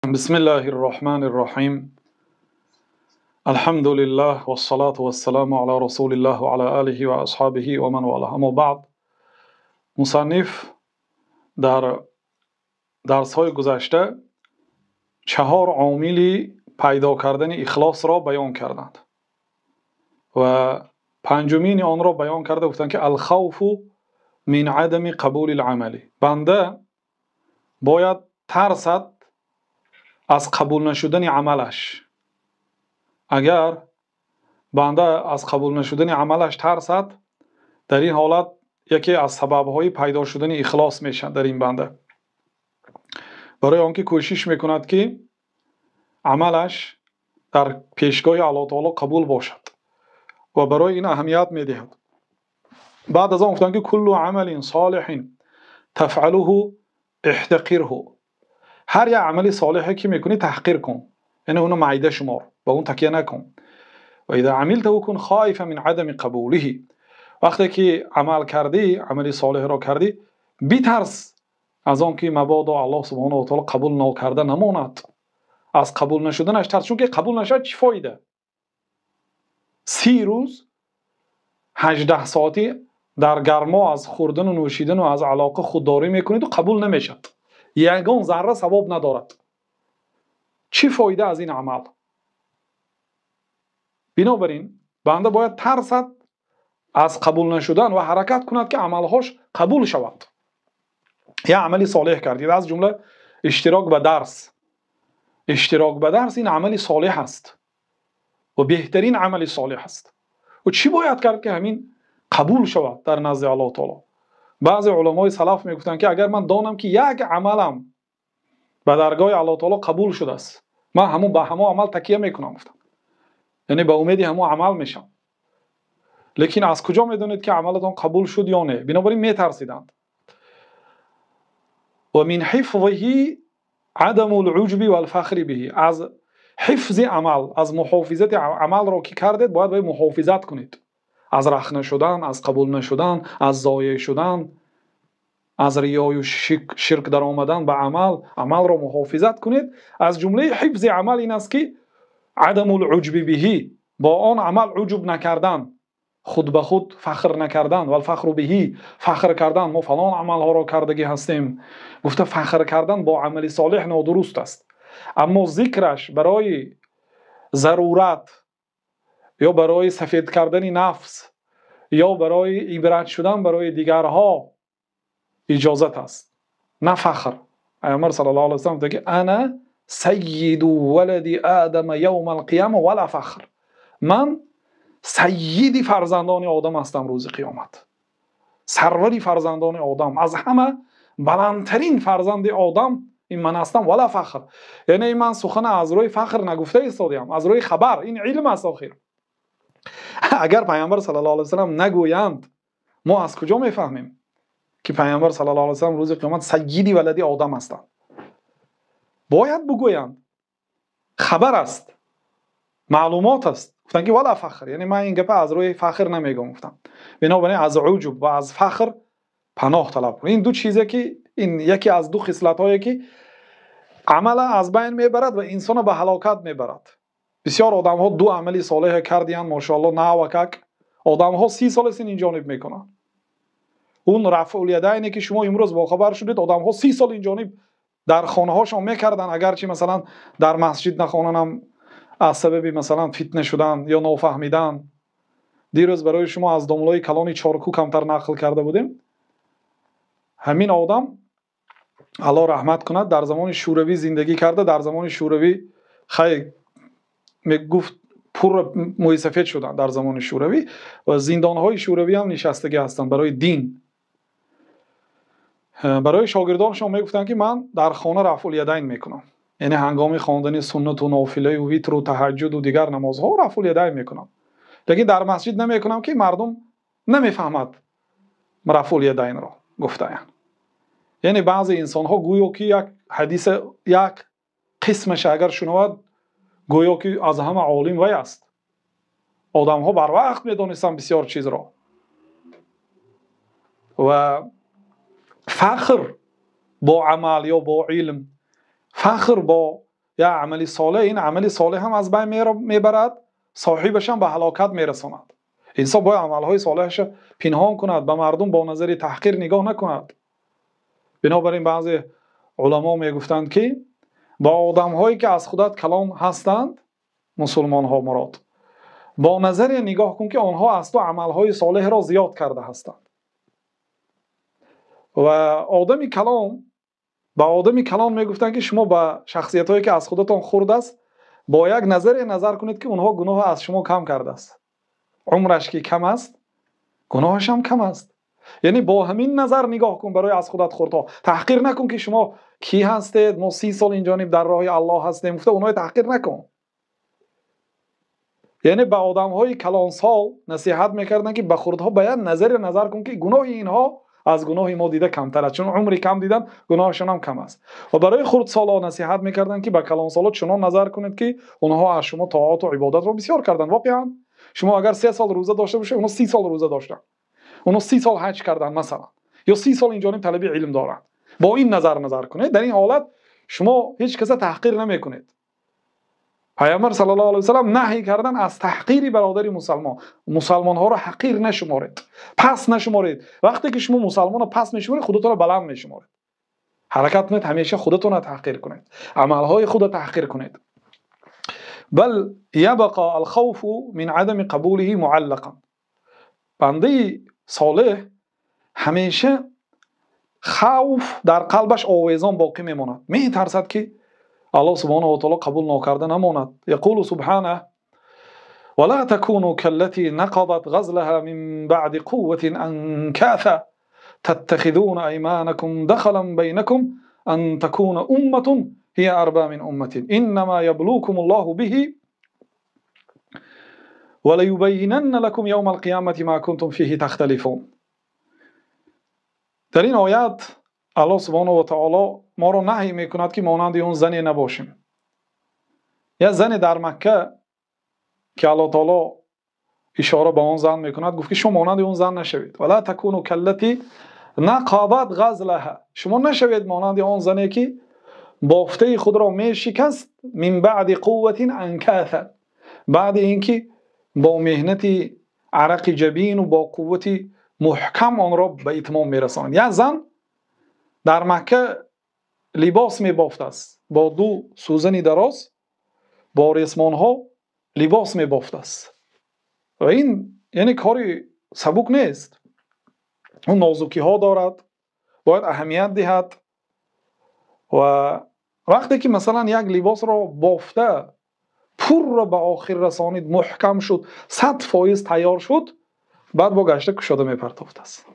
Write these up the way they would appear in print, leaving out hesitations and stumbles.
بسم الله الرحمن الرحيم. الحمد لله والصلاة والسلام على رسول الله وعلى آله وأصحابه ومن والاه. أما بعد، мусанниф дар дарсҳои гузашта чаҳор омили пайдо кардани ихлосро баён карданд ва панҷумини онро баён карда гуфтанд, ки الخوف من عدم قبول العمل. Банда бояд тарсад аз қабул нашудани амалаш. Агар банда аз қабул нашудани амалаш тарсад, дар ин ҳолат яке аз сабабҳои пайдо шудани ихлос мешавад дар ин банда, барои он ки кӯшиш мекунад, ки амалаш дар пешгоҳи Аллоҳ таоло қабул бошад, ва барои ин аҳамият медиҳад. Баъд аз он гуфтанд, ки كل عمل صالح تفعله احتقره. Ҳар як амали солиҳе, ки мекунӣ, таҳқир кун, яъне уно майда шумор, ба он такя накун. وإذا عملته كن خائفا من عدم قبوله. Вақте ки амал кардӣ, амали солиҳро кардӣ, битарс аз он ки мабодо Аллоҳ субҳонаҳу ва таоло қабул нокарда намонад. Аз қабул нашуданаш тарс, чунки қабул нашавад, чӣ фоида? 30 рӯз 18 соатӣ дар гармо аз хӯрдану нӯшидану аз алоқа худдорӣ мекунеду қабул намешавад, ягон зарра савоб надорад. Чӣ фоида аз ин амал? Бинобар ин банда бояд тарсад аз қабул нашудан ва ҳаракат кунад, ки амалҳош қабул шавад. Як амали солеҳ кардид, аз ҷумла иштирок ба дарс. Иштирок ба дарс ин амали солеҳ аст ва беҳтарин амали солеҳ аст. Ӯ чӣ бояд кард, ки ҳамин қабул шавад дар назди Аллоҳ таоло? Баъзе уламои салаф мегуфтанд, ки агар ман донам, ки як амалам ба даргоҳи Аллоҳ таоло қабул шудааст, ман ҳамун ба ҳамон амал такя мекунам, гуфтам, яъне ба умеди ҳамон амал мешавам. Лекин аз куҷо медонед, ки амалатон қабул шуд ё не? Бинобар ин метарсиданд. ومن حفظه عدم العجب والفخر به. Аз ҳифзи амал, аз муҳофизати амалро ки кардед, бояд бояд муҳофизат кунед аз рахна шудан, аз қабул нашудан, аз зоеъ шудан, аз риёю ширк даромадан ба амал. Амалро муҳофизат кунед. Аз ҷумлаи ҳифзи амал ин аст, ки عدم العجب به, бо он амал уҷуб накардан, худ ба худ фахр накардан, والفخر به, фахр кардан, мо фалон амалҳоро кардагӣ ҳастем гуфта фахр кардан бо амали солеҳ нодуруст аст. Аммо зикраш барои зарурат ё барои сафед кардани нафс ё барои ибрат шудан барои дигарҳо иҷозат аст, на фахр. Пайғамбар саллаллоҳу алайҳи васаллам гуфта, ки أنا سيد ولد آدم يوم القيامة ولا فخر. Ман сайиди фарзандони одам ҳастам рӯзи қиёмат, сарвари фарзандони одам, аз ҳама баландтарин фарзанди одам ин ман ҳастам. ولا فخر, яъне ман сухана аз рӯи фахр нагуфта истодиам, аз рӯи хабар. Ин илм аст. Охир, агар Пайғамбар саллаллоҳу алайҳи васаллам нагӯянд, мо аз куҷо мефаҳмем, ки Пайғамбар саллаллоҳу алайҳи васаллам рӯзи қиёмат сайиди валади одам ҳастанд? Бояд бугӯянд, хабар аст, маълумот аст. Гуфтанд, ки ولا فخر, яъне ман ин гапа аз рӯи фахр намегӯям, гуфтам. Бинобар ин аз уҷуб ва аз фахр паноҳ талаб кун. Ин ду чизе, ки ин яке аз ду хислатҳое, ки амала аз байн мебарад ва инсона ба ҳалокат мебарад. Бисёр одамҳо ду амали солеҳе кардиянд, мошоалло, навакак одамҳо 30 сол аст ин ҷониб мекунанд. Он рафъулядайне, ки шумо имрӯз бохабар шудед, одамҳо 30 сол ин ҷониб дар хонаҳошон мекарданд, агарчи масалан дар масҷид нахонанам, аз сабаби масалан фитна шудан ё нофаҳмидан. Дирӯз барои шумо аз домлои калони Чорку камтар нақл карда будем. Ҳамин одам, Аллоҳ раҳмат кунад, дар замони Шӯравӣ зиндагӣ карда, дар замони Шӯравӣ хай мегуфт, пурра мӯйсафед шуданд дар замони Шӯравӣ ва зиндонҳои Шӯравӣ ҳам нишастагӣ ҳастанд барои дин. Барои шогирдонашон мегуфтанд, ки ман дар хона рафъулядайн мекунам, яъне ҳангоми хондани суннату нофилаю витру таҳаҷҷуду дигар намозҳо рафъулядайн мекунам, лекин дар масҷид намекунам, ки мардум намефаҳмад рафъулядайнро, гуфтаянд. Яъне баъзе инсонҳо гӯё ки як ҳадиса як қисмаша агар шунавад, гӯё ки аз ҳама олим вай аст. Одамҳо барвақт медонистанд бисёр чизро. Ва фахр бо амал ё бо илм, фахр бо Як амали солеҳ, ин амали солеҳ ҳам аз байн мебарад, соҳибаш ҳам ба ҳалокат мерасонад. Инсон бояд амалҳои солеҳашро пинҳон кунад, ба мардум бо назари таҳқир нигоҳ накунад. Бинобар ин баъзе уламо мегуфтанд, ки ба одамҳое ки аз худат калон ҳастанд, мусулмонҳо мурод, бо назаре нигоҳ кун, ки онҳо аз ту амалҳои солеҳро зиёд карда ҳастанд. Ва одами калон ба одами калон мегуфтанд, ки шумо ба шахсиятҳое ки аз худатон хурд аст бо як назаре назар кунед, ки онҳо гуноҳ аз шумо кам кардааст. Умраш ки кам аст, гуноҳаш ҳам кам аст. Яъне бо ҳамин назар нигоҳ кун барои аз худат хурдҳо. Таҳқир накун, ки шумо кӣ ҳастед, мо 30 сол инҷониб дар роҳи Аллоҳ ҳастем, гуфта онҳоро таҳқир накун. Яъне ба одамҳои калонсол насиҳат мекарданд, ки ба хурдҳо ба як назаре назар кун, ки гуноҳи инҳо аз гуноҳи мо дида камтар аст, чун умри кам дидан гуноҳашон ҳам кам аст. Ва барои хурдсолҳо насиҳат мекарданд, ки ба калонсолҳо чунон назар кунед, ки онҳо аз шумо тоат ва ибодатро бисёр карданд. Воқеан шумо агар 3 сол рӯза дошта бошед, онҳо 30 сол рӯза доштанд, онҳо 30 сол ҳаҷ карданд масалан, ё 30 сол инҷониб талаби илм доранд. Бо ин назар назар кунед. Дар ин ҳолат шумо ҳеҷ касро таҳқир намекунед. Паёмбар саллаллоҳу алайҳи васаллам наҳй кардан аз таҳқири бародари мусулмон. Мусулмонҳоро ҳақир нашуморед, пас нашуморед. Вақте ки шумо мусулмонро пас мешуморед, худатонро баланд мешуморед. Ҳаракат кунед ҳамеша худатонро таҳқир кунед, амалҳои худро таҳқир кунед. Бал ябқа алхавф мин адами қабулиҳи муаллақан. Бандаи солеҳ ҳамеша хавф дар қалбаш овезон боқӣ мемонад. Метарсад, ки аллоҳ субҳонаҳу ва таъоло қабул накарда намонад. Яқулу субҳонаҳу: ва ло такуну каллатӣ нақазат ғазлаҳо мин баъди қувватин анкосан таттахизуна айманакум дахалан байнакум ан такуна умматун ҳия арбо мин умматин иннамо яблукумуллоҳу биҳи ва лаюбаййинанна лакум явмал қиёмати мо кунтум фиҳи тахталифун. Дар ин оят аллоҳ субҳонаҳу ва таъоло моро наҳй мекунад, ки монанди он зане набошем. Як зане дар Макка, ки аллоҳ таъоло ишора ба он зан мекунад, гуфт, ки шумо монанди он зан нашавед. Ва ло такуну каллатӣ нақазат ғазлаҳо. Шумо нашавед монанди он зане, ки бофтаи худро мешикаст, мин баъди қувватин анкосан, баъди инки бо меҳнати арақи ҷабин ва бо қуввати муҳкам онро ба итмом мерасонад. Як зан дар Макка либос мебофтааст, бо ду сӯзани дароз, бо ресмонҳо либос мебофтааст. Ва ин яъне кори сабук нест. Он нозукиҳо дорад, бояд аҳамият диҳад. Ва вақте ки масалан як либосро бофта пурра ба охир расонид, муҳкам шуд, 100% тайёр шуд, баъд бо гашта кушода мепартофтааст,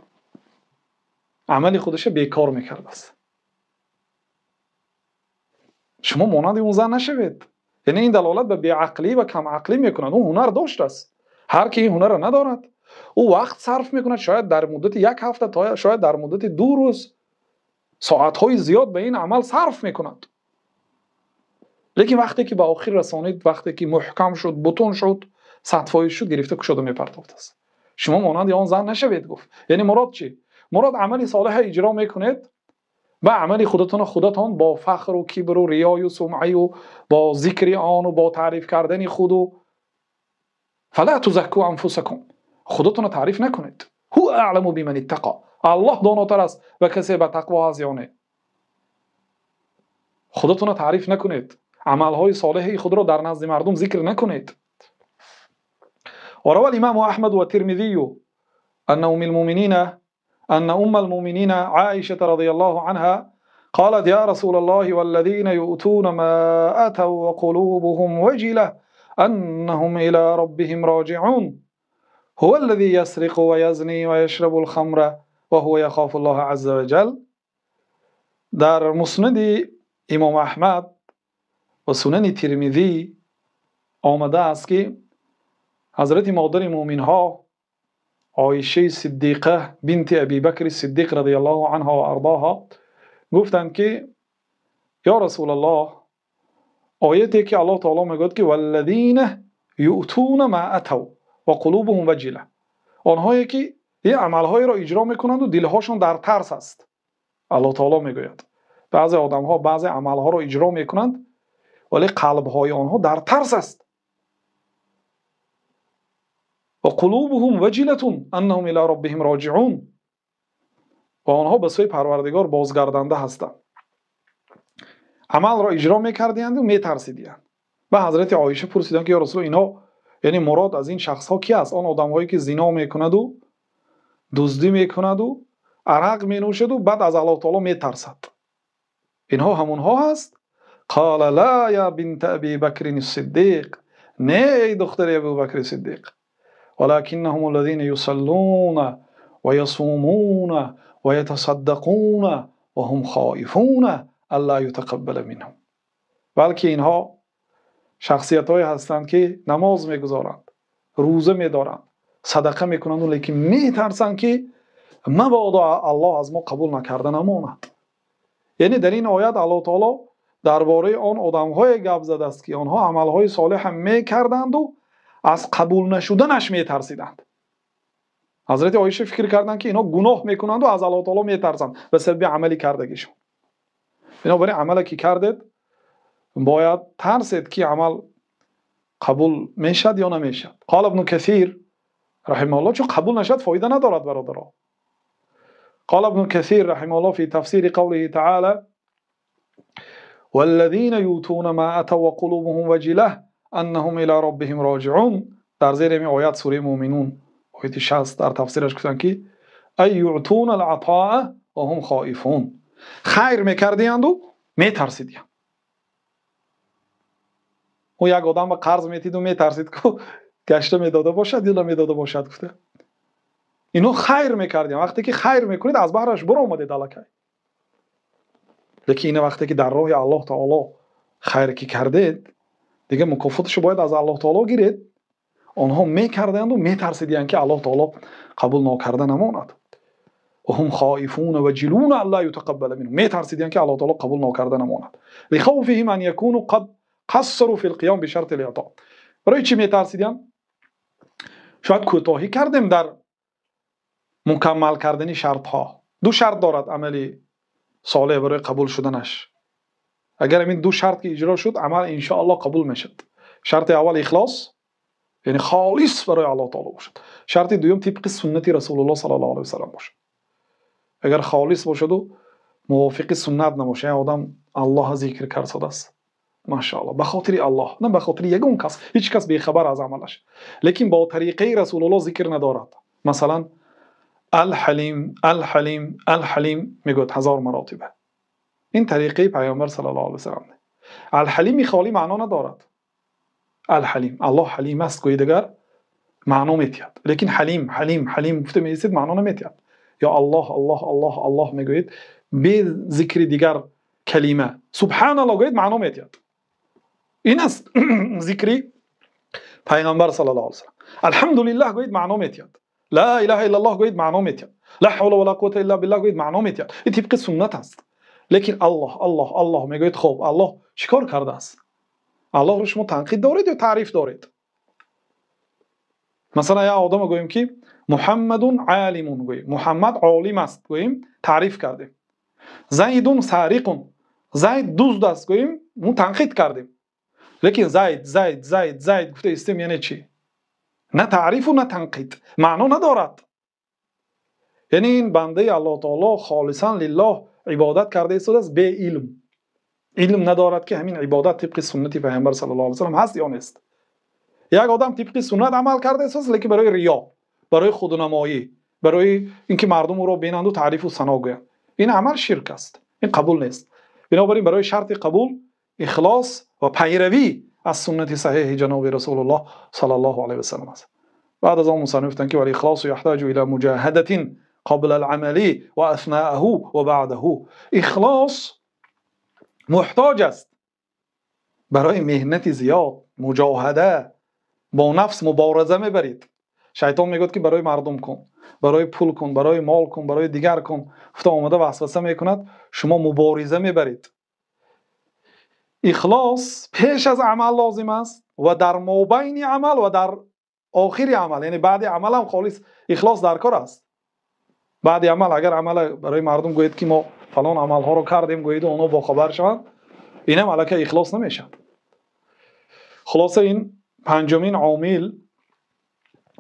амали худашро бекор мекардааст. Шумо монанди он зан нашавед. Яъне ин далолат ба беақлӣ ва камақлӣ мекунад. Ӯ ҳунар доштааст, ҳар ки ин ҳунарро надорад, ӯ вақт сарф мекунад, шояд дар муддати як ҳафта, то шояд дар муддати 2 рӯз соатҳои зиёд ба ин амал сарф мекунад. Лекин вақте ки ба охир расонид, вақте ки муҳкам шуд, бутун шуд, 100% шуд, гирифта кушода мепартофтааст. Шумо монанди он зан нашавед, гуфт. Яъне мурод чӣ? Мурод амали солеҳ иҷро мекунед, ба амали худатон худатон бо фахру кибру риёю сумъаю бо зикри он ва бо таъриф кардани худу фала тузакку анфусакум, худатонро таъриф накунед. Ҳу аъламу биман иттақо. Аллоҳ донотар аст ба касе ба тақво ҳаст ё не. Худатонро таъриф накунед, амалҳои солеҳи худро дар назди мардум зикр накунед. وروى الإمام أحمد والترمذي أن أم المؤمنين عائشة رضي الله عنها قالت: يا رسول الله والذين يؤتون ما آتوا وقلوبهم وجلة أنهم إلى ربهم راجعون هو الذي يسرق ويزني ويشرب الخمر وهو يخاف الله عز وجل. در مسند امام احمد و سنن ترمذی آمده است که حضرت مادر مؤمن ها عایشه صدیقه بنت ابی بکر صدیق رضی الله عنها و ارضاها گفتند که یا رسول الله، آیتی که الله تعالی میگوید که والذین یؤتون ما اتوا و قلوبهم وجله، آنهایی که یه عملهایی را اجرا میکنند و دلهاشون در ترس است. الله تعالی میگوید بعضی آدمها بعضی عملها را اجرا میکنند Вале қалбҳои онҳо дар тарс аст. Ва қулубуҳум ваҷилатун аннаҳум ило роббиҳим роҷиун. Ва онҳо ба сӯи Парвардигор бозгарданда ҳастанд. Амалро иҷро мекарданд ва метарсиданд. Ба Ҳазрати Оиша пурсиданд, ки ё Расул, инҳо, яъне мурод аз ин шахсҳо ки аст? Он одамҳое ки зино мекунад ва дуздӣ мекунад ва арақ менӯшад ва баъд аз Аллоҳи таъоло метарсад. Инҳо ҳамонҳо ҳаст? Қала ла я бинта Аби Бакр ас-Сиддиқ. Не, эй духтари Абу Бакр Сиддиқ. Валакиннаҳум аллазина юсаллуна ва ясумуна ва ятасаддақуна ва ҳум хоифуна алла ютақаббала минҳум. Балки инҳо шахсиятҳое ҳастанд, ки намоз мегузоранд, рӯза медоранд, садақа мекунанд, лекин метарсанд, ки мабодо Аллоҳ аз мо қабул накарда намонад. Яъне дар ин оят Аллоҳ таъоло дар бораи он одамҳое гап задааст, ки онҳо амалҳои солеҳ ҳам мекарданд ва аз қабул нашуданаш метарсиданд. Ҳазрати Оиша фикр карданд, ки инҳо гуноҳ мекунанд ва аз Аллоҳ таъоло метарсанд ба сабаби амали кардагишон. Бинобар ин амале ки кардед, бояд тарсед, ки амал қабул мешавад ё намешавад. Қол Ибн Касир раҳимаҳуллоҳ, чун қабул нашавад фоида надорад, бародаро. Қол Ибн Касир раҳимаҳуллоҳ фи тафсири қавлиҳи таъоло валлазина ютуна ма атав ва қулубуҳум ваҷилаҳ аннаҳум ило роббиҳим роҷиун. Дар зери ин оят сураи Муъминун ояти 60 дар тафсираш гуфтанд, ки ай юътуна ал-атоа ва ҳум хоифун. Хайр мекардиянду метарсидиянд. Ӯ як одам ба қарз метиду метарсид, ку гашта медода бошад ё намедода бошад гуфта. Инҳо хайр мекардиям. Вақте ки хайр мекунед, аз баҳраш баромадед аллакай. Лекин ина вақте ки дар роҳи Аллоҳ таъоло хайр ки кардед, дигар мукофоташро бояд аз Аллоҳ таъоло гиред. Онҳо мекарданду метарсидиянд, ки Аллоҳ таъоло қабул нокарда намонад. Ва ҳум хоифуна ваҷилуна алла ютақаббала минҳум. Метарсидиянд, ки Аллоҳ таъоло қабул нокарда намонад. Лихавфиҳим ан якуну қад қассару фил қиём бишарти л-иъто. Барои чӣ метарсидиянд? Шояд кӯтоҳӣ кардем дар мукаммал кардани шартҳо. Ду шарт дорад амали солеҳ барои қабул шуданаш. Агар ҳамин ду шарт ки иҷро шуд, амал иншоаллоҳ қабул мешавад. Шарти аввал ихлос, яъне холис барои Аллоҳ таъоло бошад. Шарти дуюм тибқи суннати Расулуллоҳ саллаллоҳу алайҳи васаллам бошад. Агар холис бошаду мувофиқи суннат набошад, яъне одам Аллоҳ зикр кардааст, машааллоҳ, ба хотири Аллоҳ, на ба хотири ягон кас, ҳеҷ кас бехабар аз амалаш, лекин бо тариқаи Расулуллоҳ зикр надорад. Масалан Ал-Ҳалим, Ал-Ҳалим, Ал-Ҳалим мегӯяд 1000 маротиба. Ин тариқаи Пайғамбар саллаллоҳу алайҳи васаллам. Ал-Ҳалими холӣ маъно надорад. Ал-Ҳалим, Аллоҳ Ҳалим аст, гӯи дигар маъно метиҳад. Лекин Ҳалим, Ҳалим, Ҳалим гуфта меистед, маъно наметиҳад. Ё Аллоҳ, Аллоҳ, Аллоҳ, Аллоҳ мегӯед, бе зикри дигар калима. Субҳаналлоҳ гӯед, маъно метиҳад. Ин аст зикри Пайғамбар саллаллоҳу алайҳи васаллам. Алҳамдулиллаҳ гӯед, маъно метиҳад. Ла илаҳа иллаллоҳ гӯед, маъно метиҳад. Ла ҳавла ва ла қуввата илла биллаҳ гӯед, маъно метиҳад. Ин тибқи суннат аст. Лекин Аллоҳ, Аллоҳ, Аллоҳ мегӯед, хуб, Аллоҳ чӣ кор кардааст? Аллоҳро шумо танқид доред ё таъриф доред? Масалан, як одамро гӯем, ки Муҳаммадун олимун гӯем, Муҳаммад олим аст гӯем, таъриф кардем. Зайдун сариқун, Зайд дузд аст гӯем, мо танқид кардем. Лекин Зайд, Зайд, Зайд, Зайд гуфта истем, яъне чӣ? На таърифу на танқид, маъно надорад. Яъне ин бандаи Аллоҳ таъоло холисан лиллоҳ ибодат карда истодааст бе илм. Илм надорад, ки ҳамин ибодат тибқи суннати Пайғамбар саллаллоҳу алайҳи васаллам ҳаст ё нест. Як одам тибқи суннат амал карда истодааст, лекин барои риё, барои худнамоӣ, барои инки мардум ӯро бинанду таърифу сано гӯянд. Ин амал ширк аст, ин қабул нест. Бинобар ин барои шарти қабул ихлос ва пайравӣ аз суннати саҳеҳи ҷаноби Расулуллоҳ саллаллоҳу алайҳи васаллам аст. Баъд аз он мусанниф гуфтанд, ки вал-ихлосу яҳтаҷу ила муҷоҳадатин қабла ал-амали ва асноаҳу ва баъдаҳу. Ихлос муҳтоҷ аст барои меҳнати зиёд, муҷоҳада, бо нафс мубориза мебаред. Шайтон мегӯяд, ки барои мардум кун, барои пул кун, барои мол кун, барои дигар кун. Гуфта омада васваса мекунад, шумо мубориза мебаред. Ихлос пеш аз амал лозим аст ва дар мобайни амал ва дар охири амал, яъне баъди амал ҳам холис ихлос дар кор аст. Баъди амал агар амал барои мардум гӯед, ки мо фалон амалҳоро кардем, гӯед, онҳо бохабар шаванд, инам аллакай ихлос намешавад. Хулоса, ин панҷумин омил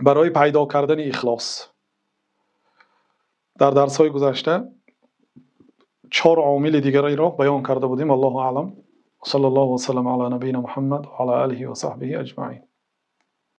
барои пайдо кардани ихлос. Дар дарсҳои гузашта чор омили дигареро баён карда будем. Аллоҳу аълам. Саллаллоҳу васаллама ала набийина Муҳаммад ва ала олиҳи ва саҳбиҳи аҷмаин.